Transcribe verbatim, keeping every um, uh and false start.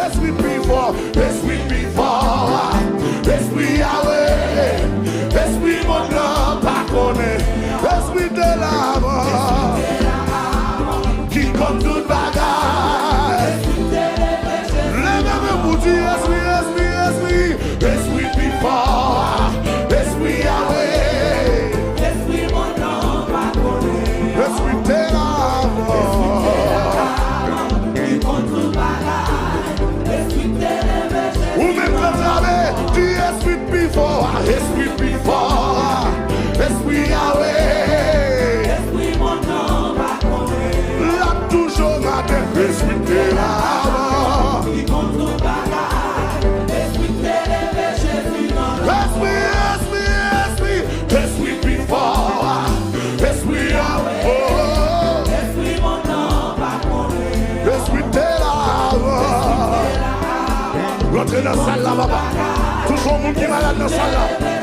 Espri pi fò, espri pi fò, espri Yawe, espri mond lan pa konnen, espri de la mò ki konn tout bagay. Leve men pou di espri, espri, espri, espri pi fò, espri Yawe, espri de la mò. Ou menm k ap travay, di espri pi fò a, espri pi fò a, espri Yawe. L ap toujou maten, espri de la mò. Espri, espri, espri, espri pi fò a, espri Yawe. Oh. Espri de la mò. Rantre nan sal la, papa. Touche yon moun ki malad nan sal la.